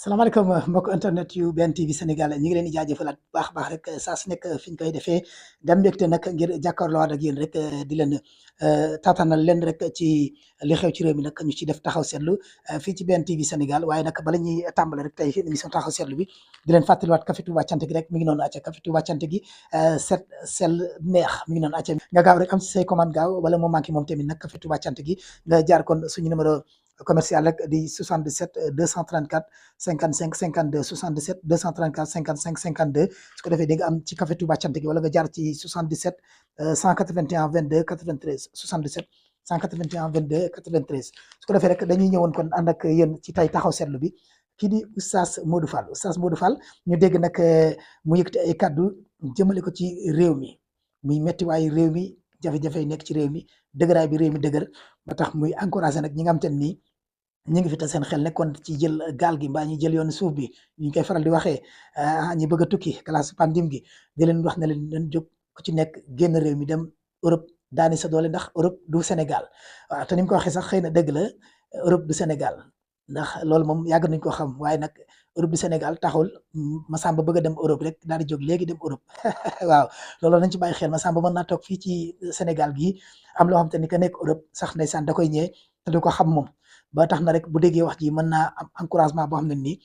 salaamaaleykum mbokk internet yu BN TV Sénégal ñu ngi leen di jaajëfalaat bu baax a baax rek saa su nekk fi ñu koy defee dem mbégte nag ngir jàkkaarloowaat ak yéen rek di leen taataanal leen rek ci li xew ci réew mi nag ñu ci def taxaw seetlu fii ci BN TV Sénégal waaye nag bala ñuy tàmbale rek tey émission taxaw seetlu bi di leen fàttaliwaat Café Touba cant gi rek mi ngi noonu acca Café Touba cant gi set sell neex mi ngi noonu acca nga gaaw rek am si say commande gaaw wala moo manqué moom tamit nag Café Touba cant gi nga jaar kon suñu numéro commercial rek di 77 234 55 52 77 234 55 52 su ko defee di nga am ci Café Touba cant gi wala nga jaar ci 77 181 22 93 77 181 22 93 su ko defee rek dañuy ñëwoon kon ànd ak yéen ci tay taxaw seetlu bi kii di Oustaz Modou Fall ñu dégg nag mu yëkkati ay kàddu jëmale ko ci réew mi muy méttiwaayu réew mi jafe-jafe yi nekk ci réew mi dëgëraay bi réew mi dëgër ba tax muy encouragé nag ñi nga xam te nii ñu ngi fi te seen xel nekkoon ci jël gaal gi mbaa ñu jël yoonu suuf bi ñu koy faral di waxee ñi bëgg a tukki classe pandim gi di leen wax ne leen leen jóg ku ci nekk génn réew mi dem Europe daani sa doole ndax Europe du Sénégal waaw te ni mu ko waxee sax xëy na dëgg la Europe du Sénégal ndax loolu moom yàgg nañ ko xam waaye nag Europe du Sénégal taxul Massamba bëgg a dem Europe rek daal di jóg léegi dem Europe waaw loolu nañ ci bàyyi xel Massamba mën naa toog fii ci Sénégal gii am loo xam te ni ka nekk Europe sax ndeysaan da koy ñëwee te du ko xam moom ba tax na rek bu déggee wax ji mën naa am encouragement boo xam ne nii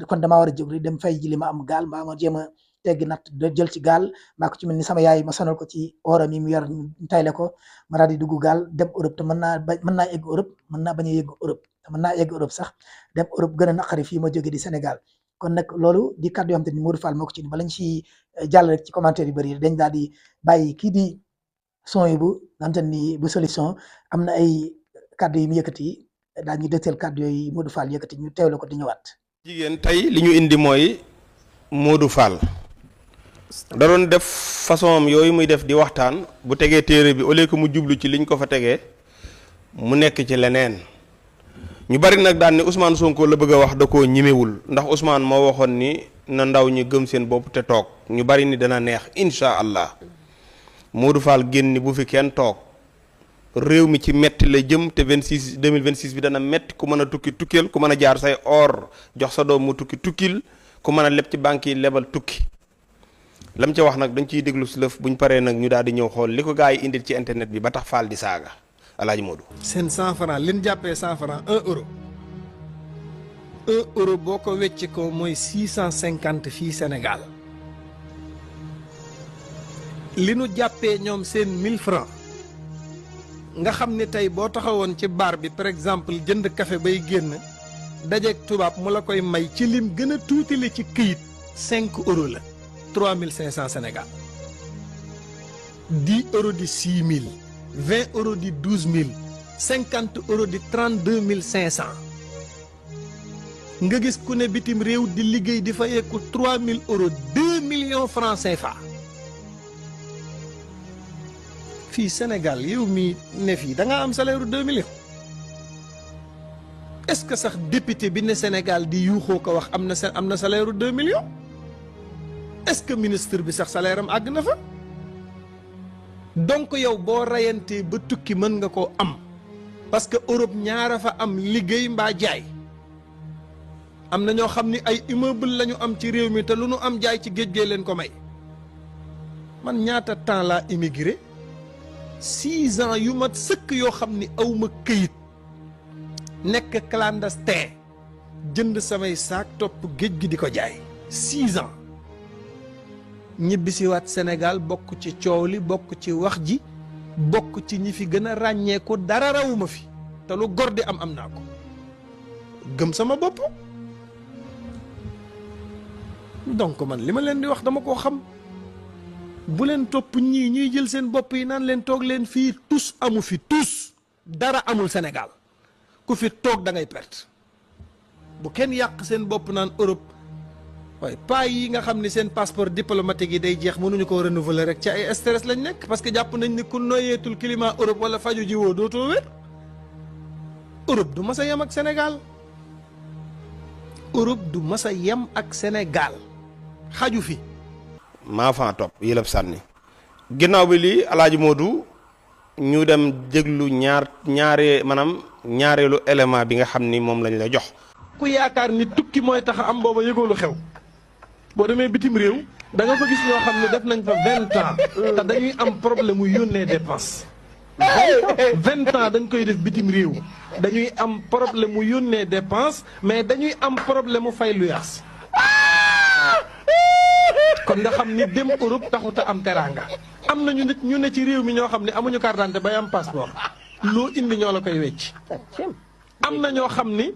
kon damaa war a jóg rek dem fay ji li ma am gaal mbaa ma jéem a teggi natt jël ci gaal maa ko ci mel ni sama yaay ma sonal ko ci oram yi mu yor tayle ko ma daal di dugg gaal dem Europe te mën naa egg Europe mën naa bañ a yegg Europe te mën naa egg Europe sax dem Europe gën a naqari fii ma jóge di Sénégal kon nag loolu di kàddu yoo xam te ni Modou Fall moo ko ci ni bala ñu si jàll rek ci commentaire yu bëri dañ daal di bàyyi kii di son yi bu nga xam te ni bu solution am na ay kàddu yi mu yëkkati daal ñu dëgtal kàddu yooyu Modou Fall yëkkati ñu teewle ko di ñëwaat. jigéen tey li ñu indi mooy Modou Fall da doon def façon am yooyu muy def di waxtaan bu tegee téere bi au lieu que mu jublu ci liñ ko fa tegee mu nekk ci leneen ñu bari nag daan ne Ousmane Sonko la bëgg a wax da koo ñimewul ndax Ousmane moo waxoon ni na ndaw ñi gëm seen bopp te toog ñu bari ni dana neex incha allah Modou Fall génn ni bu fi kenn toog. réew mi ci metti la jëm te 2026 bi dana metti ku mën a tukki tukkil ku mën a jaar say or jox sa doom mu tukki tukkil ku mën a leb ci banque yi lebal tukki lam ca wax nag dañ ciy déglu si lëf buñ paree nag ñu daal di ñëw xool li ko gaa yi indil ci internet bi ba tax Fall di saaga Alaaji Modou. seen 100 francs leen jàppee 100 francs 1 euro 1 euro boo ko wecc ko mooy 650 fii Sénégal li nu jàppee ñoom seen 1000 francs nga xam ne tey boo taxawoon ci bar bi par exemple jënd café bay génn dajeeg tubaab mu la koy may ci lim gën a tuutile ci këyit 5 euros la 3500 Sénégal 10 euros di 6000 20 euros di 12000 50 euros di 32500 nga gis ku ne bitim réew di liggéey di fayeeku 3000 euros 2 millions francs CFA. fii Sénégal yow mi ne fii da nga am salaire 2 millions est-ce que sax député bi ne Sénégal di yuuxoo ko wax am na salaire 2 millions est-ce que ministre bi sax salaire am àgg na fa donc yow boo rayantee ba tukki mën nga koo am parce que Europe ñaara fa am liggéey mbaa jaay am na ñoo xam ni ay immeuble la ñu am ci réew mi te lu nu am jaay ci géej gee leen ko may man ñaata temps laa immigré 6 ans yu mat sëkk yoo xam ni awma këyit nekk clandestin jënd samay saak topp géej gi di ko jaay 6 ans ñibbisiwaat Sénégal bokk ci coow li bokk ci wax ji bokk ci ñi fi gën a ràññeeku dara rawuma fi te lu gor di am naa ko gëm sama bopp donc man li ma leen di wax dama koo xam bu leen topp ñii ñuy jël seen bopp yi naan leen toog leen fii tus amu fi tus dara amul Sénégal ku fi toog da ngay perte bu kenn yàq seen bopp naan Europe waaye pas yi nga xam ni seen passeport diplomatique yi day jeex mënuñu ko renouveler rek ci ay stress lañ nekk parce que jàpp nañ ni ku noyeetul climat Europe wala faju ji woo dootoo wér Europe du mas a yem ak Sénégal Europe du mas a yem ak Sénégal xaju fi maa faa topp yëlëb sànni ginnaaw bi lii Alaaji Modou ñu dem jéglu ñaareelu élément bi nga xam ni moom lañ la jox ku yaakaar ni tukki mooy tax a am booba yëgoolu xew boo demee bitim réew da nga fa gis ñoo xam ne def nañ fa 20 ans te dañuy am problème mu yónnee dépense 20 ans dañ koy def bitim réew dañuy am problème mu yónnee dépense mais dañuy am problème mu fay lu yaas kon nga xam ni dem Europe taxut a am teraanga am nañu nit ñu ne ci réew mi ñoo xam ne amuñu carte d'identité bay am passeport loo indi ñoo la koy wecc am na ñoo xam ni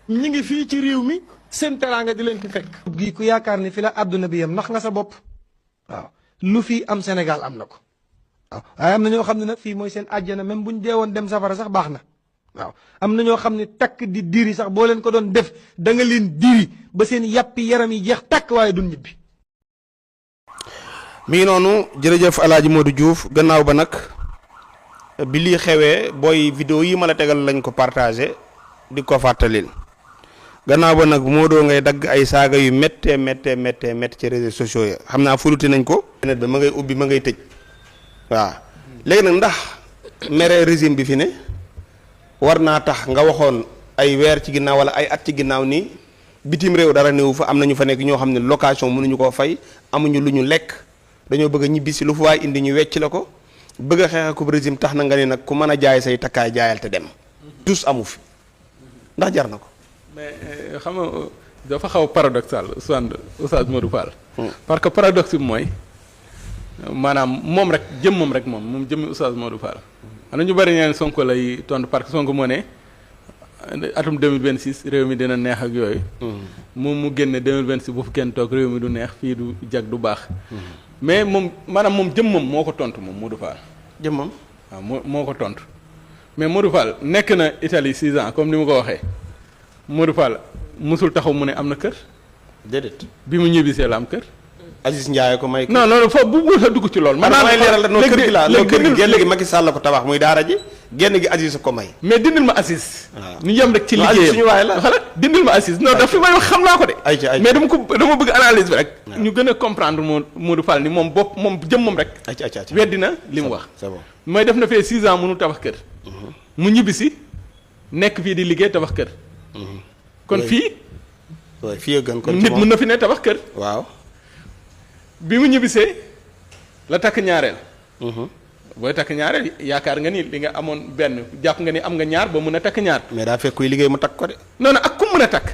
ñi ngi fii ci réew mi seen teraanga di leen fi fekk. gii ku yaakaar ni fi la àdduna bi yam nax nga sa bopp waaw lu fii am Sénégal am na ko waaw waaye am na ñoo xam ne nag fii mooy seen àjjana même buñ deewoon dem safara sax baax na waaw am na ñoo xam ne takk di diri sax boo leen ko doon def da nga leen diri ba seen yàppi yaram yi jeex takk waaye duñ ñibbi. mi ngi noonu jërëjëf El Hadj Modou Diouf gannaaw ba nag bi lii xewee booy vidéo yi ma la tegal lañ ko partagé di ko fàttalil gannaaw ba nag Modou ngay dagg ay saaga yu méttee ci réseaux sociaux yi xam naa fuluti nañ ko. net ba ma ngay ubbi ma ngay tëj waaw léegi nag ndax mere régime bi fi ne war naa tax nga waxoon ay weer ci ginnaaw wala ay at ci ginnaaw nii bitim réew dara néew fa am na ñu fa nekk ñoo xam ne location mënuñu koo fay amuñu lu ñu lekk. dañoo bëgg a ñibbi si lu fu waay indi ñu wecc la ko bëgg a xeex ak régime tax na nga ne nag ku mën a jaay say takkaay jaayal te dem. tous amu fi ndax jar na ko. mais xam nga dafa xaw paradoxal Oustaz Modou Fall. parce que paradoxe bi mooy maanaam moom rek moom jëmmi Oustaz Modou Fall. am na ñu bari ñaan Sonko lay tontu parce que Sonko moo ne atum 2026 réew mi dina neex ak yooyu. moom mu génne 2026 bu fi kenn toog réew mi du neex fii du jag du baax. mais moom maanaam moom jëmmam moo ko tontu moom Modou Fall. jëmmam waaw moo ko tontu mais Modou Fall nekk na Italie 6 ans comme ni ma ko waxee Modou Fall musul taxaw mu ne am na kër. déedéet. bi mu ñibbisee la am kër. Aziz Ndiaye ko may. non foofu bu sa dugg ci loolu. maanaam may leeral la noonu kër gi la loolu kër gi genn gi Macky Sall la ko tabax muy daara ji genn gi Aziz ko may. mais dindil ma Aziz. waaw ñu yem rek ci liggéeyam suñu waay la xala dindil ma Aziz non daf fi may wax xam naa ko de. mais dama bëgg analyse bi rek. ñu gën a comprendre Modou Fall ni moom jëmmam rek. weddi na li mu wax. c'est bon mooy def na fee 6 ans mënu tabax kër. mu ñibbisi nekk fii di liggéey tabax kër. kon fii. waaw fii gën kon nit mën na fi ne tabax kër. waaw. bi mu ñibbisee la takk ñaareel. booy takk ñaareel yaakaar nga ni li nga amoon benn jàpp nga ni am nga ñaar ba mën a takk ñaar. mais daa fekk kuy liggéey mu takk ko de. non ak ku mën a takk.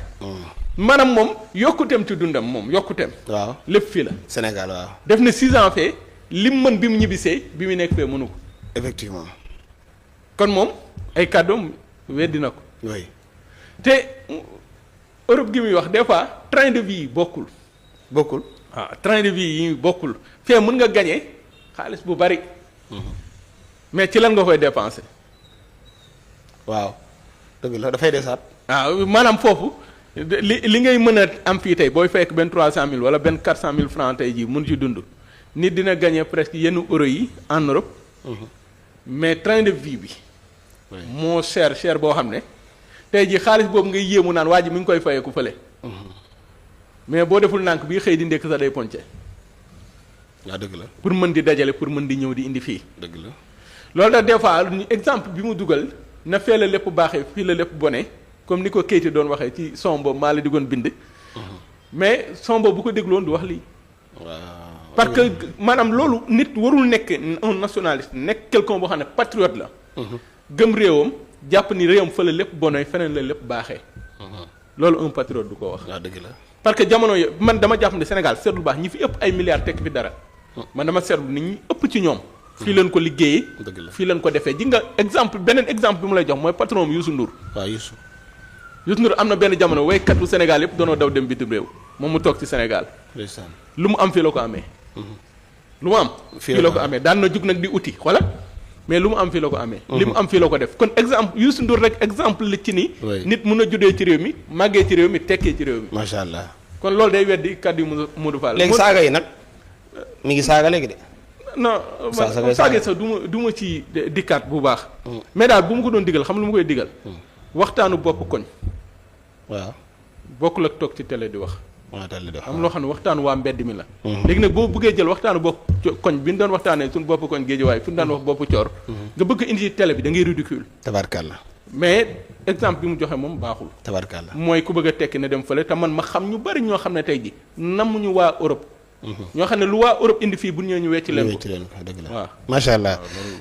maanaam moom yokkuteem ci dundam moom yokkuteem. waaw lépp fii la. Sénégal waaw. def na 6 ans fee lim mën bi mu ñibbisee bi mu nekk fee mënu ko. effectivement. kon moom ay kàddoom weddi na ko. oui. te Europe gi muy wax des fois train de vie yi bokkul. bokkul. waaw train de vie yi bokkul fee mën nga gagner xaalis bu bari. mais ci lan nga koy dépenser. waaw dëgg la dafay desaat. waaw maanaam foofu li ngay mën a am fii tey booy fekk benn 300000 wala benn 400000 francs tey jii mun ci dund nit dina gagner presque yenn euro yi en Europe. mais train de vie bi. moo cher boo xam ne tey jii xaalis boobu ngay yéemu naan waa ji mi ngi koy fayeeku fële. mais boo deful nànk bii xëy di ndekk sax day ponce. waaw dëgg la. pour mën di dajale pour mën di ñëw di indi fii. dëgg la. loolu da des fois exemple bi mu dugal na fee la lépp baaxee fii la lépp bone comme ni ko Keyti doon waxee ci son boobu maa la diggoon bind. mais son boobu bu ko dégloon du wax lii. waaw parce que maanaam loolu nit warul nekk un nationaliste nekk quelqu'un boo xam ne patriote la. gëm réewam jàpp ni réewam fa la lépp bone feneen la lépp baaxee. loolu un patriote du ko wax. waaw dëgg la. parce que jamono yi man dama jàpp ne Sénégal seetlu baax ñi fi ëpp ay milliards tekk fi dara. man dama seetlu nit ñi ëpp ci ñoom. fii leen ko liggéeyee. dëgg la fii leen ko defee ji nga exemple beneen exemple bi mu lay jox mooy patron bi Youssou Ndour. waaw Youssou Ndour am na benn jamono waykatu Sénégal yëpp doonoo daw dem bitim réew moom mu toog ci Sénégal. ndeysaan lu mu am fii la ko amee. lu mu am. fii la ko amee daan na jug nag di uti xoolal mais lu mu am fii la ko amee. li mu am fii la ko def kon exemple Youssou Ndour rek exemple la ci ni. nit mun a juddee ci réew mi màggee ci réew mi tekkee ci réew mi. macha allah. kon loolu day weddi kàddu yu Modou Fall. léegi saaga yi nag mi ngi saaga léegi de. non man saaga sax du ma ci dikkaat bu baax. mais daal bu ma ko doon digal xam lu ma koy digal. waxtaanu bopp koñ. waaw bokkul ak toog ci télé di wax. waaw télé di wax am loo xam ne waxtaanu waa mbedd mi la. léegi nag boo bëggee jël waxtaanu bopp koñ bi ñu doon waxtaanee suñu bopp koñ géejuwaay fu ñu daan wax bopp coor. nga bëgg indi ci télé bi da ngay ridicule. tabarkalla. mais exemple bi mu joxe moom baaxul. tabarkalla mooy ku bëgg a tekki ne dem fële te man ma xam ñu bari ñoo xam ne tey ji namuñu waa Europe. ñoo xam ne lu waa Europe indi fii bu ñëwee ñu wecci leen ko dëgg la waaw macha allah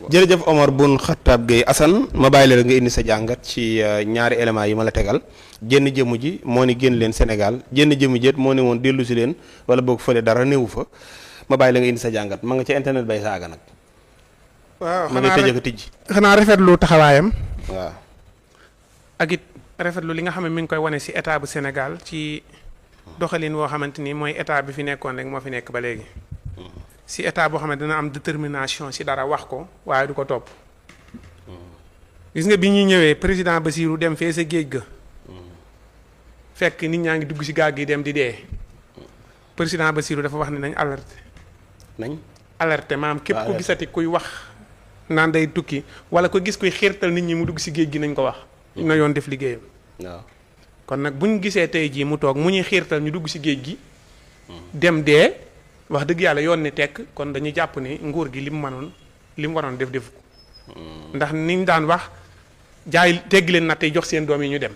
jërëjëf Omar Bun Khattab Gueye Assane ma bàyyi la nga indi sa jàngat ci ñaari éléments yi ma la tegal jenn jëmm ji moo ni génn leen Sénégal jenn jëmm ji moo ne woon dellu si leen wala boog fële dara néewu fa ma bàyyi la nga indi sa jàngat ma nga ca internet bay saaga nag. waaw ma nga tëjee ko tijji. xanaa rafetlu taxawaayam. waaw. ak it rafetlu li nga xam ne mi ngi koy wane ci état bu Sénégal ci doxalin woo xamante ni mooy état bi fi nekkoon rek moo fi nekk ba léegi. ci état boo xam ne dina am détermination ci dara wax ko waaye du ko topp. gis nga bi ñuy ñëwee président Bassirou dem fee sa géej ga. fekk nit ñaa ngi dugg ci gaal gi dem di dee. président Bassirou dafa wax ne nañ alerté maam képp ku gisati kuy wax naan day tukki wala ko gis kuy xiirtal nit ñi mu dugg ci géej gi nañ ko wax. na yoon def liggéeyam. waaw kon nag bu ñu gisee tey jii mu toog mu ñuy xiirtal ñu dugg ci géej gi. dem dee wax dëgg yàlla yoon ni tekk kon dañuy jàpp ni nguur gi li mu mënoon li mu waroon def ko. ndax niñ daan wax jaay teggi leen natt yi jox seen doom yi ñu dem.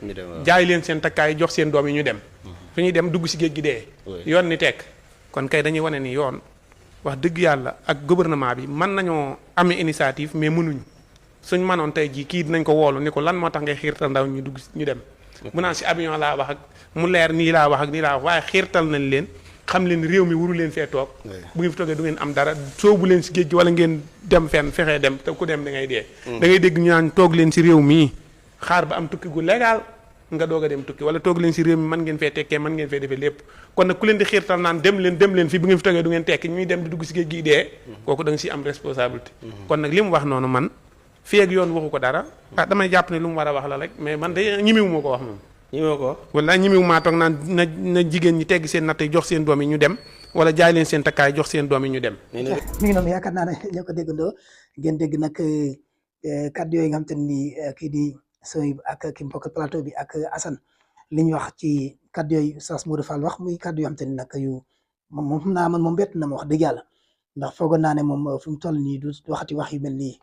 jaay leen seen takkaay jox seen doom yi ñu dem. fi ñuy dem dugg ci géej gi dee. yoon ni tekk kon kay dañuy wane ni yoon wax dëgg yàlla ak gouvernement bi mën nañoo amee initiative mais mënuñu suñ mënoon tey jii kii dinañ ko woolu ni ko lan moo tax ngay xiirtal ndaw ñu dugg ñu dem. mu naan ci avion laa wax ak mu leer nii laa wax ak nii laa wax waaye xiirtal nañ leen xam leen réew mi waru leen fee toog. bu ngeen fi toogee du ngeen am dara soobu leen ci géej gi wala ngeen dem fenn fexee dem te ku dem da ngay dee. da ngay dégg ñu naan toog leen ci réew mii xaar ba am tukki gu légal nga doog a dem tukki wala toog leen ci réew mi mën ngeen fee tekkee mën ngeen fee defee lépp kon nag ku leen di xiirtal naan dem leen fii bu ngeen fi toogee du ngeen tekki ñuy dem di dugg ci géej gi dee. kooku da nga ci am responsabilité. kon nag li mu wax noonu man fii ak yoon waxu ko dara damay jàpp ne lu mu war a wax la rek mais man de ñimiwu moo ko wax moom. ñimiwu ko wala ñimiwu maa toog naan na jigéen ñi tegg seen natt yi jox seen doom yi ñu dem wala jaay leen seen takkaay jox seen doom yi ñu dem. mi ngi noonu yaakaar naa ne ñoo ko déggandoo ngeen dégg nag kàddu yooyu nga xam te ni kii di Soy ak ki mbokk plateau bi ak Assane li ñu wax ci kàddu yooyu Oustaz Modou Fall wax muy kàddu yoo xam te ni nag yu moom xam naa man moom bett na ma wax dëgg yàlla ndax foogoon naa ne moom fi mu toll nii du waxati wax yu mel nii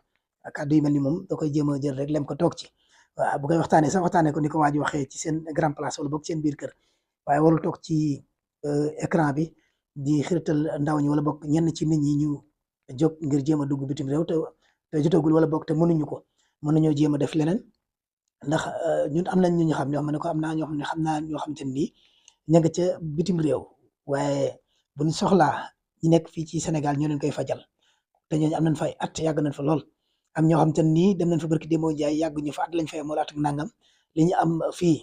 kàddu yu mel nii moom da koy jéem a jël rek lem ko toog ci waaw bu koy waxtaanee sax waxtaanee ko ni ko waa ji waxee ci seen grand place wala boog seen biir kër waaye warul toog ci écran bi di xirital ndaw ñi wala boog ñenn ci nit ñi ñu jóg ngir jéem a dugg bitim réew te jotagul wala boog te mënuñu ko mën nañoo jéem a def leneen ndax ñun am nañ ñu xam ne ma ne ko am naa ñoo xam ñoo xam te ni ña nga ca bitim réew waaye bu ñu soxlaa ñi nekk fii ci Sénégal ñoo leen koy fajal te ñooñu am nañ fay at yàgg nañ fa lool. am ñoo xam te nii dem nañ fa barki démoo jaay yàgg ñu fa at lañ fay amoon at ak nangam li ñu am fii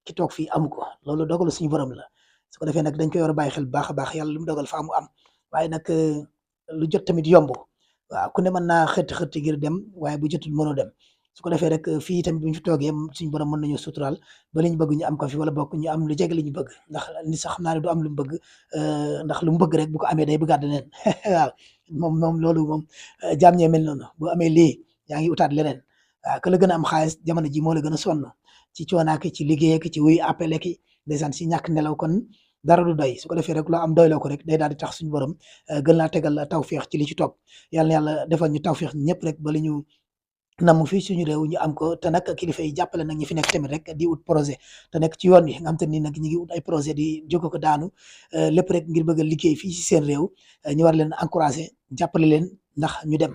ki toog fii amu ko loolu dogalu suñu borom la su ko defee nag dañ koy war a bàyyi xel bu baax a baax yàlla lu mu dogal fa mu am waaye nag lu jot tamit yomb waaw ku ne mën naa xëtt ngir dem waaye bu jotul mënoo dem su ko defee rek fii tamit bu ñu fi toogee suñu borom mën nañu suturaal ba li ñu bëgg ñu am ko fi wala bokk ñu am lu jege li ñu bëgg ndax ni sax xam naa ne du am lu mu bëgg ndax lu mu bëgg rek bu ko amee day bëggaat leneen waaw moom loolu moom jaam ñee mel noonu bu amee lii yaa ngi utaat leneen waaw que la gën a am xaalis jamono ji moo la gën a sonn ci coonaaki ci liggéey ki ci wuy appelé ki ndeysaan si ñàkk nelaw kon dara du doy su ko defee rek loo am doyloo ko rek day daal di tax suñu borom gën laa tegal tawféex ci li ci topp yàlla na yàlla defal ñu tawféex ñëpp rek ba li ñu namm fii suñu réew ñu am ko te nag kilifa yi jàppale nag ñi fi nekk tamit rek di ut projet te nekk ci yoon wi nga xam te ni nag ñi ngi ut ay projet di jóge ko daanu lépp rek ngir bëgg a liggéey fii ci seen réew ñu war leen encouragé jàppale leen ndax ñu dem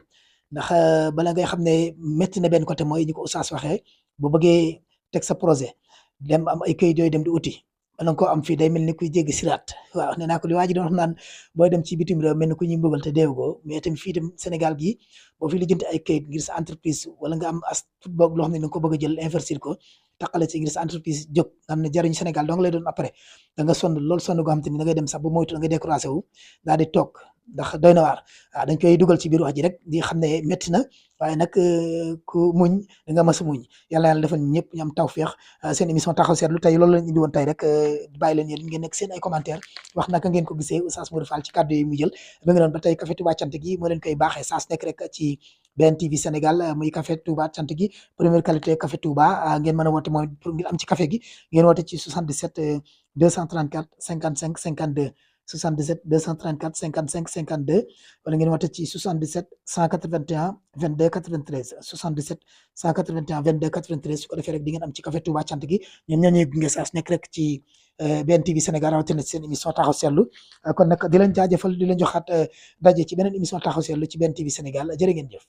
ndax bala ngay xam ne métti na benn côté mooy ñu ko Oustaz waxee bu bëggee teg sa projet dem am ay këyit yooyu dem di uti bala nga koo am fii day mel ni kuy jéggi siraat waaw nee naa ko li waa ji doon wax naan booy dem ci bitim réew mel ni ku ñuy mbugal te deewugoo mais tamit fii tam Sénégal gii boo fi lijjanti ay këyit ngir sa entreprise wala nga am as boog loo xam ne da nga ko bëgg a jël investir ko taqale ci ngir sa entreprise jóg nga xam ne jariñu Sénégal dong lay doon après da nga sonn loolu sonn goo xam te ni da ngay dem sax ba moytu da nga découragé wu daal di toog ndax doy na waar waaw dañ koy dugal ci biir wax ji rek di xam ne métti na waaye nag ku muñ da nga mas a muñ yàlla defal ñëpp ñu am tawféex seen émission taxaw seetlu tey loolu lañ indi woon tey rek bàyyi leen yéen ngeen nekk seen ay commentaire wax naka ngeen ko gisee Oustaz Modou Fall ci kàddu yi mu jël ba nga doon ba tey Café Touba cant gi moo leen koy baaxee saa su nekk rek ci BNTV Sénégal muy Café Touba cant gi première qualité Café Touba ngeen mën a woote mooy pour ngir am ci café gi ngeen woote ci 77 234 55 52 77 234 55 52 wala ngeen woote ci 77 181 22 93 77 181 22 93 su ko defee rek di ngeen am ci Café Touba cant gi ñoom ñoo ñuy gunge saa su nekk rek ci BNTV Sénégal rawatina ci seen émission taxaw seetlu kon nag di leen jaajëfal di leen joxaat daje ci beneen émission taxaw seetlu ci BNTV Sénégal jërë ngeen jëf.